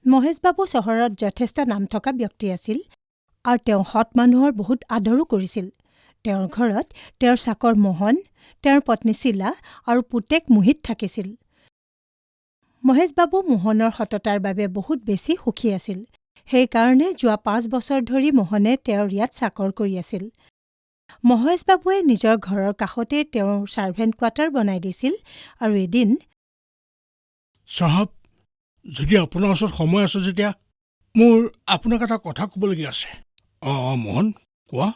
মহেশবাবু চহৰত যথেষ্ট নাম থকা ব্যক্তি আছিল আৰু তেওঁ সৎ মানুহৰ বহুত আদৰো কৰিছিল। তেওঁৰ ঘৰত তেওঁৰ চাকৰ মোহন, তেওঁৰ পত্নী শীলা আৰু পুতেক মোহিত থাকিছিল। মহেশবাবু মোহনৰ সততাৰ বাবে বহুত বেছি সুখী আছিল। সেইকাৰণে যোৱা 5 বছৰ ধৰি মোহনে তেওঁৰ ইয়াত চাকৰ কৰি আছিল। মহেশবাবুৱে নিজৰ ঘৰৰ কাষতে তেওঁৰ ছাৰ্ভেণ্ট কোৱাৰ্টাৰ বনাই দিছিল আৰু এদিন চাহাব, যদি আপোনাৰ ওচৰত সময় আছে যেতিয়া মোৰ আপোনাক এটা কথা ক'বলগীয়া আছে। অঁ অঁ মোহন, কোৱা।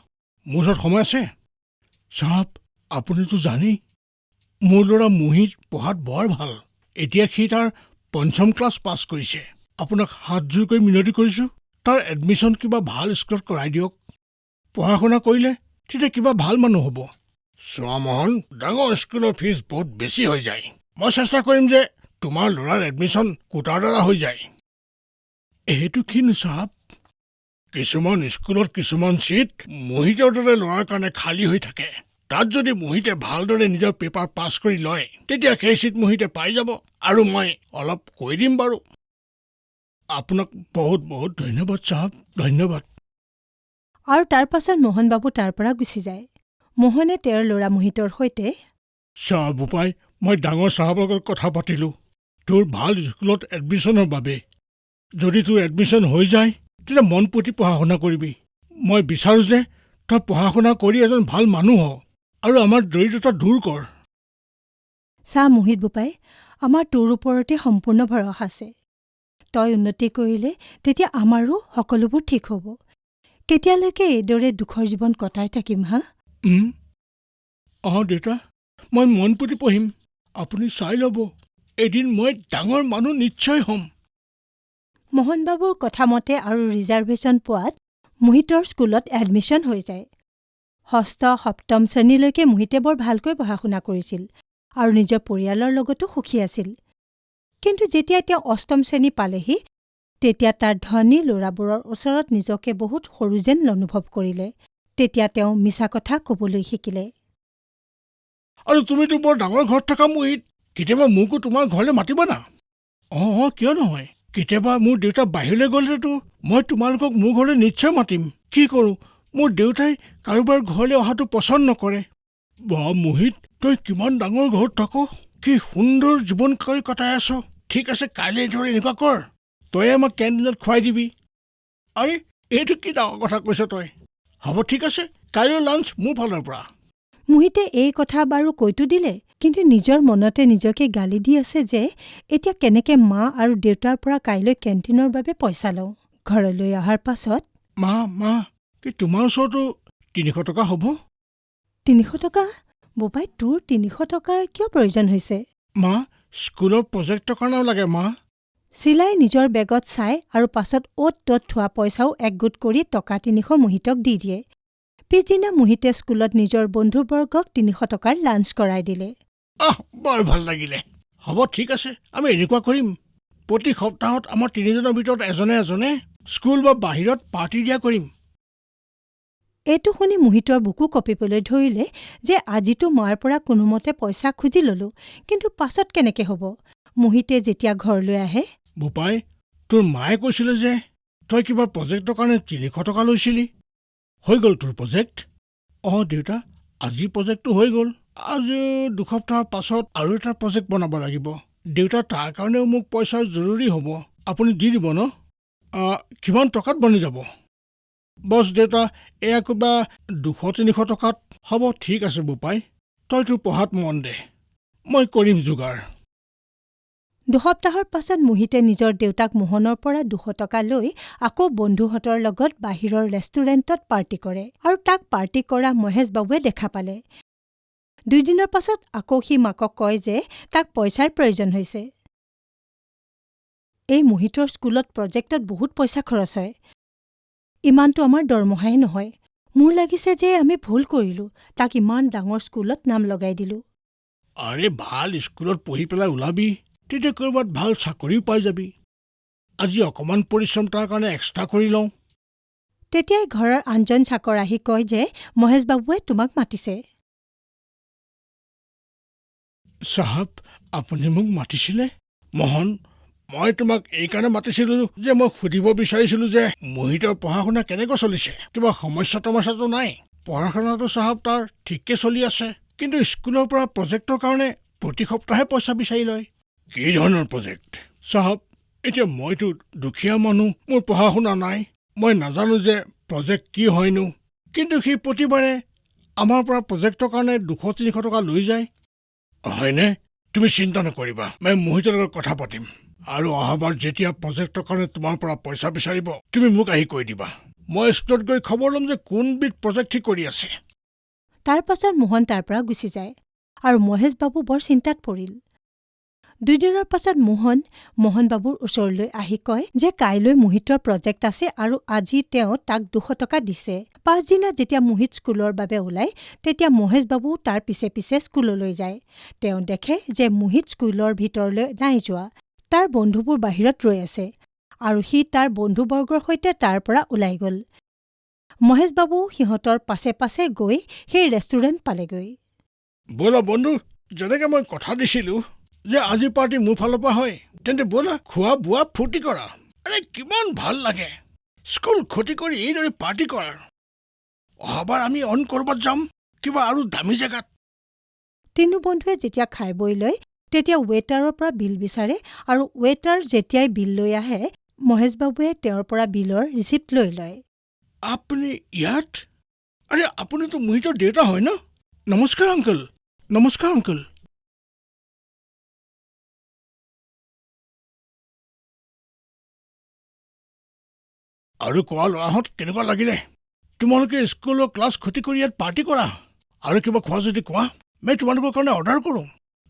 মোৰ ওচৰত সময় আছে। চাহাব, আপুনিতো জানেই মোৰ ল'ৰা মোহিত পঢ়াত বৰ ভাল। এতিয়া সি তাৰ পঞ্চম ক্লাছ পাছ কৰিছে। আপোনাক হাত জোৰ কৰি মিনতি কৰিছোঁ, তাৰ এডমিশ্যন কিবা ভাল স্কুলত কৰাই দিয়ক। পঢ়া শুনা কৰিলে তেতিয়া কিবা ভাল মানুহ হ'ব। চোৱা মোহন, ডাঙৰ স্কুলৰ ফিজ বহুত বেছি হৈ যায়। মই চেষ্টা কৰিম যে তোমাৰ ল'ৰাৰ এডমিশ্যন কোটাৰ দ্বাৰা হৈ যায়। এইটো কিনো চাহাব, কিছুমান স্কুলত কিছুমান ছিট মোহিতৰ দৰে ল'ৰাৰ কাৰণে খালী হৈ থাকে। তাত যদি মোহিতে ভালদৰে নিজৰ পেপাৰ পাছ কৰি লয়, তেতিয়া সেই ছিট মোহিতে পাই যাব আৰু মই অলপ কৈ দিম বাৰু। আপোনাক বহুত বহুত ধন্যবাদ চাহাব, ধন্যবাদ। আৰু তাৰ পাছত মোহনবাবু তাৰ পৰা গুচি যায়। মোহনে তেওঁৰ ল'ৰা মোহিতৰ সৈতে চা বোপাই, মই ডাঙৰ চাহাবৰ লগত কথা পাতিলোঁ তোৰ ভাল স্কুলত এডমিশ্যনৰ বাবে। যদি তোৰ এডমিশ্যন হৈ যায়, তেতিয়া মন পুতি পঢ়া শুনা কৰিবি। মই বিচাৰোঁ যে তই পঢ়া শুনা কৰি এজন ভাল মানুহ হ আৰু আমাৰ দৰিদ্ৰতা দূৰ কৰ। চা মোহিত বোপাই, আমাৰ তোৰ ওপৰতে সম্পূৰ্ণ ভৰসা আছে। তই উন্নতি কৰিলে তেতিয়া আমাৰো সকলোবোৰ ঠিক হ'ব। কেতিয়ালৈকে এইদৰে দুখৰ জীৱন কটাই থাকিম হা? অঁ দেউতা, মই মন পুতি পঢ়িম। আপুনি চাই ল'ব, এদিন মই ডাঙৰ মানুহ নিশ্চয় হ'ম। মোহনবাবুৰ কথামতে আৰু ৰিজাৰ্ভেশ্যন পোৱাত মোহিতৰ স্কুলত এডমিশ্যন হৈ যায়। ষষ্ঠ সপ্তম শ্ৰেণীলৈকে মোহিতে বৰ ভালকৈ পঢ়া শুনা কৰিছিল আৰু নিজৰ পৰিয়ালৰ লগতো সুখী আছিল। কিন্তু যেতিয়া তেওঁ অষ্টম শ্ৰেণী পালেহি, তেতিয়া তাৰ ধনী ল'ৰাবোৰৰ ওচৰত নিজকে বহুত সৰু যেন অনুভৱ কৰিলে। তেতিয়া তেওঁ মিছা কথা ক'বলৈ শিকিলে। আৰু তুমিতো বৰ ডাঙৰ ঘৰত থকা মোহিত, কেতিয়াবা মোকো তোমাৰ ঘৰলৈ মাতিবা না। অঁ অঁ কিয় নহয়। কেতিয়াবা মোৰ দেউতা বাহিৰলৈ গ'লেতো মই তোমালোকক মোৰ ঘৰলৈ নিশ্চয় মাতিম। কি কৰোঁ, মোৰ দেউতাই কাৰোবাৰ ঘৰলৈ অহাটো পচন্দ নকৰে। বা মোহিত, তই কিমান ডাঙৰ ঘৰত থাক, কি সুন্দৰ জীৱন কৰি কটাই আছ। ঠিক আছে, কাইলৈ ধৰ এনেকুৱা কৰ, তয়ে আমাক কেণ্টিনত খুৱাই দিবি। আৰে, এইটো কি ডাঙৰ কথা কৈছ তই? হ'ব, ঠিক আছে, কাইলৈ লাঞ্চ মোৰ ফালৰ পৰা। মোহিতে এই কথা বাৰু কৈতো দিলে, কিন্তু নিজৰ মনতে নিজকে গালি দি আছে যে এতিয়া কেনেকে মা আৰু দেউতাৰ পৰা কাইলৈ কেণ্টিনৰ বাবে পইচা লওঁ। ঘৰলৈ অহাৰ পাছত মা মা, কি তোমাৰ ওচৰতো 300 টকা হ'ব? 300 টকা? বোপাই, তোৰ 300 টকাৰ কিয় প্ৰয়োজন হৈছে? মা, স্কুলৰ প্ৰজেক্টৰ কাৰণেও লাগে মা। চিলাই নিজৰ বেগত চাই আৰু পাছত অ'ত ত'ত থোৱা পইচাও একগোট কৰি টকা 300 মোহিতক দি দিয়ে। পিছদিনা মোহিতে স্কুলত নিজৰ বন্ধুবৰ্গক 300 টকাৰ লাঞ্চ কৰাই দিলে। আহ, বৰ ভাল লাগিলে। হ'ব, ঠিক আছে, আমি এনেকুৱা কৰিম, প্ৰতি সপ্তাহত আমাৰ তিনিজনৰ ভিতৰত এজনে এজনে স্কুল বা বাহিৰত পাৰ্টি দিয়া কৰিম। এইটো শুনি মোহিতৰ বুকু কঁপিবলৈ ধৰিলে যে আজিতো মাৰ পৰা কোনোমতে পইচা খুজি ললোঁ, কিন্তু পাছত কেনেকে হ'ব? মোহিতে যেতিয়া ঘৰলৈ আহে বোপাই, তোৰ মায়ে কৈছিলে যে তই কিবা প্ৰজেক্টৰ কাৰণে 300 টকা লৈছিলি। হৈ গ'ল তোৰ প্ৰজেক্ট? অঁ দেউতা, আজি প্ৰজেক্টটো হৈ গ'ল। আজি 2 সপ্তাহৰ পাছত আৰু এটা প্ৰজেক্ট বনাব লাগিব দেউতা। তাৰ কাৰণেও মোক পইচাৰ জৰুৰী হ'ব। আপুনি দি দিব ন? কিমান টকাত বনি যাব? বছ দেউতা, এয়া কিবা 200-300 টকাত হ'ব। ঠিক আছে বোপাই, তই তোৰ পঢ়াত মন দে, মই কৰিম যোগাৰ। 2 সপ্তাহৰ পাছত মোহিতে নিজৰ দেউতাক মোহনৰ পৰা 200 টকা লৈ আকৌ বন্ধুহঁতৰ লগত বাহিৰৰ ৰেষ্টুৰেণ্টত পাৰ্টি কৰে আৰু তাক পাৰ্টি কৰা মহেশ বাবুৱে দেখা পালে। দুদিনৰ পাছত আকৌ সি মাকক কয় যে তাক পইচাৰ প্ৰয়োজন হৈছে। এই মোহিতৰ স্কুলত প্ৰজেক্টত বহুত পইচা খৰচ হয়। ইমানটো আমাৰ দৰমহাই নহয়। মোৰ লাগিছে যে আমি ভুল কৰিলোঁ, তাক ইমান ডাঙৰ স্কুলত নাম লগাই দিলোঁ। আৰে, ভাল স্কুলত পঢ়ি পেলাই ওলাবি, তেতিয়া ক'ৰবাত ভাল চাকৰিও পাই যাবি। আজি অকণমান পৰিশ্ৰম তাৰ কাৰণে এক্সট্ৰা কৰি লওঁ। তেতিয়াই ঘৰৰ আনজন চাকৰ আহি কয় যে মহেশবাবুৱে তোমাক মাতিছে। চাহাব, আপুনি মোক মাতিছিলে? মোহন, মই তোমাক এইকাৰণে মাতিছিলোঁ যে মই সুধিব বিচাৰিছিলোঁ যে মোহিতৰ পঢ়া শুনা কেনেকৈ চলিছে, কিবা সমস্যা তমস্যাটো নাই? পঢ়া শুনাটো চাহাব তাৰ ঠিককৈ চলি আছে, কিন্তু স্কুলৰ পৰা প্ৰজেক্টৰ কাৰণে প্ৰতি সপ্তাহে পইচা বিচাৰি লয়। কি ধৰণৰ প্ৰজেক্ট চাহাব? এতিয়া মইতো দুখীয়া মানুহ, মোৰ পঢ়া শুনা নাই, মই নাজানো যে প্ৰজেক্ট কি হয়নো। কিন্তু সি প্ৰতিবাৰে আমাৰ পৰা প্ৰজেক্টৰ কাৰণে 200-300 টকা লৈ যায়। হয়নে? তুমি চিন্তা নকৰিবা, মই মোহিতৰ লগত কথা পাতিম আৰু অহাবাৰ যেতিয়া প্ৰজেক্টৰ কাৰণে তোমাৰ পৰা পইচা বিচাৰিব, তুমি মোক আহি কৈ দিবা। মই স্কুলত গৈ খবৰ ল'ম যে কোনবিধ প্ৰজেক্ট সি কৰি আছে। তাৰ পাছত মোহন তাৰ পৰা গুচি যায় আৰু মহেশবাবু বৰ চিন্তাত পৰিল। দুদিনৰ পাছত মোহন মোহনবাবুৰ ওচৰলৈ আহি কয় যে কাইলৈ মোহিতৰ প্ৰজেক্ট আছে আৰু আজি তেওঁ তাক 200 টকা দিছে। পাছদিনা যেতিয়া মোহিত স্কুলৰ বাবে ওলায়, তেতিয়া মহেশবাবু তাৰ পিছে পিছে স্কুললৈ যায়। তেওঁ দেখে যে মোহিত স্কুলৰ ভিতৰলৈ নাই যোৱা, তাৰ বন্ধুবোৰ বাহিৰত ৰৈ আছে আৰু সি তাৰ বন্ধুবৰ্গৰ সৈতে তাৰ পৰা ওলাই গ'ল। মহেশবাবু সিহঁতৰ পাছে পাছে গৈ সেই ৰেষ্টুৰেণ্ট পালেগৈ। ব'লা বন্ধু, যেনেকৈ মই কথা দিছিলোঁ যে আজি পাৰ্টি মোৰ ফালৰ পৰা হয়, তেন্তে ব'লা খোৱা বোৱা ফূৰ্তি কৰা। আৰে কিমান ভাল লাগে স্কুল ক্ষতি কৰি এইদৰে পাৰ্টি কৰাৰ। অহাবাৰ আমি অইন ক'ৰবাত যাম, কিবা আৰু দামী জেগাত। তিনিও বন্ধুৱে যেতিয়া খাই বৈ লয়, তেতিয়া ৱেটাৰৰ পৰা বিল বিচাৰে আৰু ৱেটাৰ যেতিয়াই বিল লৈ আহে, মহেশবাবুৱে তেওঁৰ পৰা বিলৰ ৰিচিপ্ট লৈ লয়। আপুনি ইয়াত? আৰে আপুনিতো মোহিতৰ দেউতা হয় ন? নমস্কাৰ আংকল। নমস্কাৰ আংকল। আৰু কোৱা ল'ৰাহঁত, কেনেকুৱা লাগিলে? তোমালোকে স্কুলৰ ক্লাছ ক্ষতি কৰি ইয়াত পাৰ্টি কৰা। আৰু কিবা খোৱা যদি কোৱা, মই তোমালোকৰ কাৰণে অৰ্ডাৰ কৰোঁ,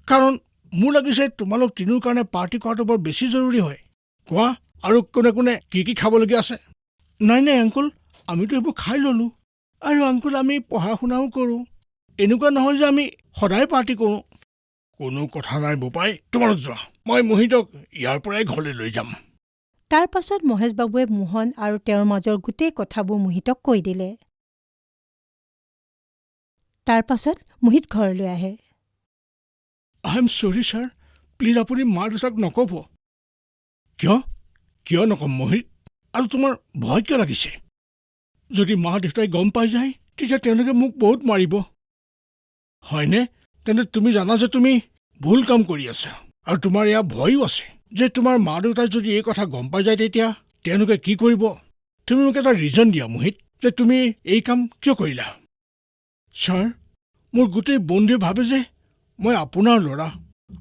কাৰণ মোৰ লাগিছে তোমালোক তিনিওৰ কাৰণে পাৰ্টি কৰাটো বৰ বেছি জৰুৰী হয়। কোৱা আৰু কোনে কোনে কি কি খাবলগীয়া আছে? নাই নাই আংকুল, আমিতো এইবোৰ খাই ল'লোঁ। আৰু আংকুল, আমি পঢ়া শুনাও কৰোঁ, এনেকুৱা নহয় যে আমি সদায় পাৰ্টি কৰোঁ। কোনো কথা নাই বোপাই, তোমালোক যোৱা, মই মোহিতক ইয়াৰ পৰাই ঘৰলৈ লৈ যাম। তাৰ পাছত মহেশবাবুৱে মোহন আৰু তেওঁৰ মাজৰ গোটেই কথাবোৰ মোহিতক কৈ দিলে। তাৰ পাছত মোহিত ঘৰলৈ আহে। I am sorry sir, please আপুনি মা দেউতাক নক'ব। কিয় কিয় নক'ম মোহিত? আৰু তোমাৰ ভয় কিয় লাগিছে? যদি মা দেউতাই গম পাই যায়, তেতিয়া তেওঁলোকে মোক বহুত মাৰিব। হয়নে? তেন্তে তুমি জানা যে তুমি ভুল কাম কৰি আছা আৰু তোমাৰ এয়া ভয়ো আছে যে তোমাৰ মা দেউতাই যদি এই কথা গম পাই যায় তেতিয়া তেওঁলোকে কি কৰিব। তুমি মোক এটা ৰিজন দিয়া মোহিত, যে তুমি এই কাম কিয় কৰিলা? ছাৰ, মোৰ গোটেই বন্ধুৱে ভাবে যে মই আপোনাৰ ল'ৰা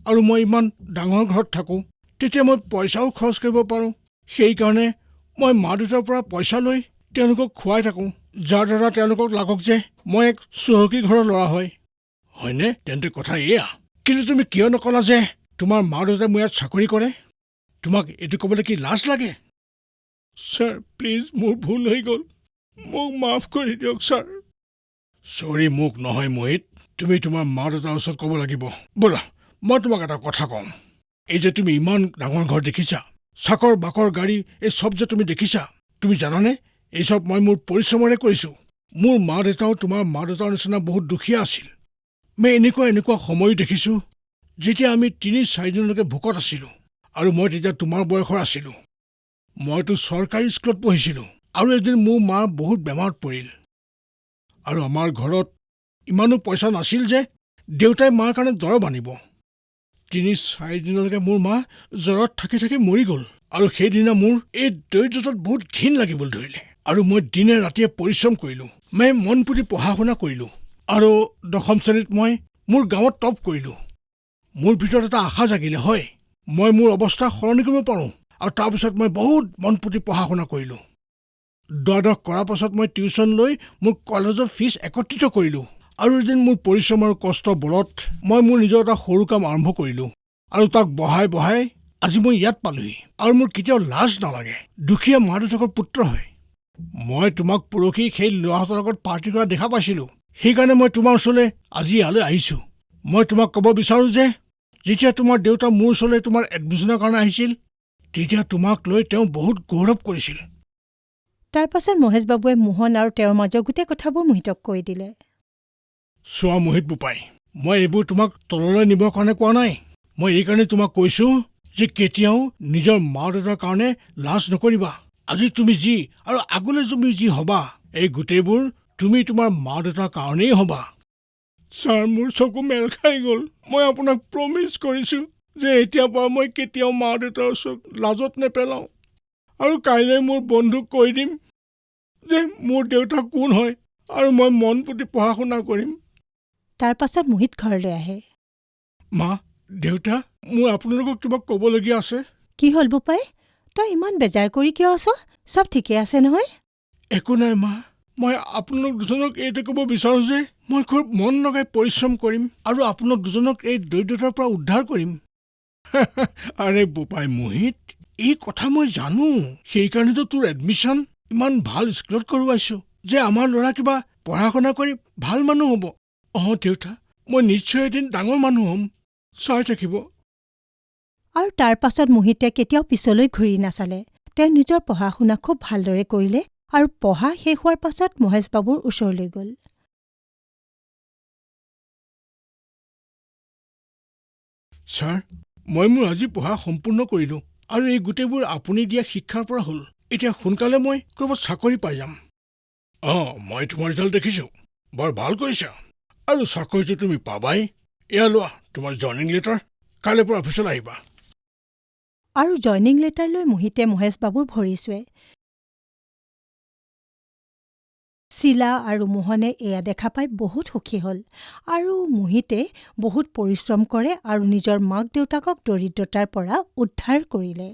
আৰু মই ইমান ডাঙৰ ঘৰত থাকোঁ, তেতিয়া মই পইচাও খৰচ কৰিব পাৰোঁ। সেইকাৰণে মই মা দেউতাৰ পৰা পইচা লৈ তেওঁলোকক খুৱাই থাকোঁ, যাৰ দ্বাৰা তেওঁলোকক লাগক যে মই এক চহকী ঘৰৰ ল'ৰা হয়। হয়নে? তেন্তে কথা এয়া। কিন্তু তুমি কিয় নকলা যে তোমাৰ মা দেউতাই মোৰ ইয়াত চাকৰি কৰে? তোমাক এইটো ক'বলৈ কি লাজ লাগে? ছাৰ প্লিজ, মোৰ ভুল হৈ গ'ল, মোক মাফ কৰি দিয়ক ছাৰ। চৰি মোক নহয় মোহিত, তুমি তোমাৰ মা দেউতাৰ ওচৰত ক'ব লাগিব। ব'লা মই তোমাক এটা কথা কওঁ। এই যে তুমি ইমান ডাঙৰ ঘৰ দেখিছা, চাকৰ বাকৰ গাড়ী, এই চব যে তুমি দেখিছা, তুমি জানানে এই চব মই মোৰ পৰিশ্ৰমেৰে কৰিছোঁ। মোৰ মা দেউতাও তোমাৰ মা দেউতাৰ নিচিনা বহুত দুখীয়া আছিল। মই এনেকুৱা এনেকুৱা সময়ো দেখিছোঁ যেতিয়া আমি 3-4 দিনলৈকে ভোকত আছিলোঁ আৰু মই তেতিয়া তোমাৰ বয়সৰ আছিলোঁ। মইতো চৰকাৰী স্কুলত পঢ়িছিলোঁ আৰু এদিন মোৰ মা বহুত বেমাৰত পৰিল আৰু আমাৰ ঘৰত ইমানো পইচা নাছিল যে দেউতাই মাৰ কাৰণে দৰৱ আনিব। 3-4 দিনলৈকে মোৰ মা জ্বৰত থাকি থাকি মৰি গ'ল আৰু সেইদিনা মোৰ এই দৰিদ্ৰতাত বহুত ঘিণ লাগিবলৈ ধৰিলে আৰু মই দিনে ৰাতিয়ে পৰিশ্ৰম কৰিলোঁ। মই মন পুতি পঢ়া শুনা কৰিলোঁ আৰু দশম শ্ৰেণীত মই মোৰ গাঁৱত টপ কৰিলোঁ। মোৰ ভিতৰত এটা আশা জাগিলে, হয় মই মোৰ অৱস্থা সলনি কৰিব পাৰোঁ। আৰু তাৰপিছত মই বহুত মন পুতি পঢ়া শুনা কৰিলোঁ। দ্বাদশ কৰাৰ পাছত মই টিউশ্যন লৈ মোৰ কলেজৰ ফিজ একত্ৰিত কৰিলোঁ আৰু এদিন মোৰ পৰিশ্ৰম আৰু কষ্টৰ বলত মই মোৰ নিজৰ এটা সৰু কাম আৰম্ভ কৰিলোঁ আৰু তাক বঢ়াই বঢ়াই আজি মই ইয়াত পালোহি আৰু মোৰ কেতিয়াও লাজ নালাগে। দুখীয়া মা দেউতাকৰ পুত্ৰ হয় মই। তোমাক পৰহি সেই ল'ৰাহঁতৰ লগত পাৰ্টি কৰা দেখা পাইছিলোঁ, সেইকাৰণে মই তোমাৰ ওচৰলৈ আজি ইয়ালৈ আহিছোঁ। মই তোমাক ক'ব বিচাৰোঁ যে যেতিয়া তোমাৰ দেউতা মোৰ ওচৰলৈ তোমাৰ এডমিশ্যনৰ কাৰণে আহিছিল, তেতিয়া তোমাক লৈ তেওঁ বহুত গৌৰৱ কৰিছিল। তাৰ পাছত মহেশবাবুৱে মোহন আৰু তেওঁৰ মাজৰ গোটেই কথাবোৰ মোহিতক কৈ দিলে। চোৱা মোহিত বোপাই, মই এইবোৰ তোমাক তললৈ নিবৰ কাৰণে কোৱা নাই। মই এইকাৰণে তোমাক কৈছোঁ যে কেতিয়াও নিজৰ মা দেউতাৰ কাৰণে লাজ নকৰিবা। আজি তুমি যি আৰু আগলৈ তুমি যি হ'বা, এই গোটেইবোৰ তুমি তোমাৰ মা দেউতাৰ কাৰণেই হ'বা। ছাৰ, মোৰ চকু মেল খাই গ'ল। মই আপোনাক প্ৰমিছ কৰিছোঁ যে এতিয়াৰ পৰা মই কেতিয়াও মা দেউতাৰ ওচৰত লাজত নেপেলাওঁ আৰু কাইলৈ মোৰ বন্ধুক কৈ দিম যে মোৰ দেউতা কোন হয় আৰু মই মন পুতি পঢ়া শুনা কৰিম। তাৰ পাছত মোহিত ঘৰলৈ আহে। মা, দেউতা, মোৰ আপোনালোকক কিবা ক'বলগীয়া আছে। কি হ'ল বোপাই, তই ইমান বেজাৰ কৰি কিয় আছ? চব ঠিকে আছে নহয়? একো নাই মা, মই আপোনালোক দুজনক এইটো ক'ব বিচাৰোঁ যে মই খুব মন লগাই পৰিশ্ৰম কৰিম আৰু আপোনালোক দুজনক এই দৰিদ্ৰতাৰ পৰা উদ্ধাৰ কৰিম। আৰে বোপাই মোহিত, এই কথা মই জানো। সেইকাৰণেতো তোৰ এডমিশ্যন ইমান ভাল স্কুলত কৰোৱাইছোঁ যে আমাৰ ল'ৰা কিবা পঢ়া শুনা কৰি ভাল মানুহ হ'ব। অঁ দেউতা, মই নিশ্চয় এদিন ডাঙৰ মানুহ হ'ম, চাই থাকিব। আৰু তাৰ পাছত মোহিতে কেতিয়াও পিছলৈ ঘূৰি নাচালে। তেওঁ নিজৰ পঢ়া শুনা খুব ভালদৰে কৰিলে আৰু পঢ়া শেষ হোৱাৰ পাছত মহেশবাবুৰ ওচৰলৈ গ'ল। ছাৰ, মই মোৰ আজি পঢ়া সম্পূৰ্ণ কৰিলোঁ আৰু এই গোটেইবোৰ আপুনি দিয়া শিক্ষাৰ পৰা হ'ল। এতিয়া সোনকালে মই ক'ৰবাত চাকৰি পাই যাম। অঁ, মই তোমাৰ ৰিজাল্ট দেখিছোঁ, বৰ ভাল কৰিছা আৰু চাকৰিটো তুমি পাবাই। এয়া লোৱা তোমাৰ জইনিং লেটাৰ, কাইলৈৰ পৰা অফিচলৈ আহিবা। আৰু জইনিং লেটাৰ লৈ মোহিতে মহেশবাবুৰ ভৰি চুৱে। শীলা আৰু মোহনে এয়া দেখা পাই বহুত সুখী হ'ল আৰু মোহিতে বহুত পৰিশ্ৰম কৰে আৰু নিজৰ মাক দেউতাকক দৰিদ্ৰতাৰ পৰা উদ্ধাৰ কৰিলে।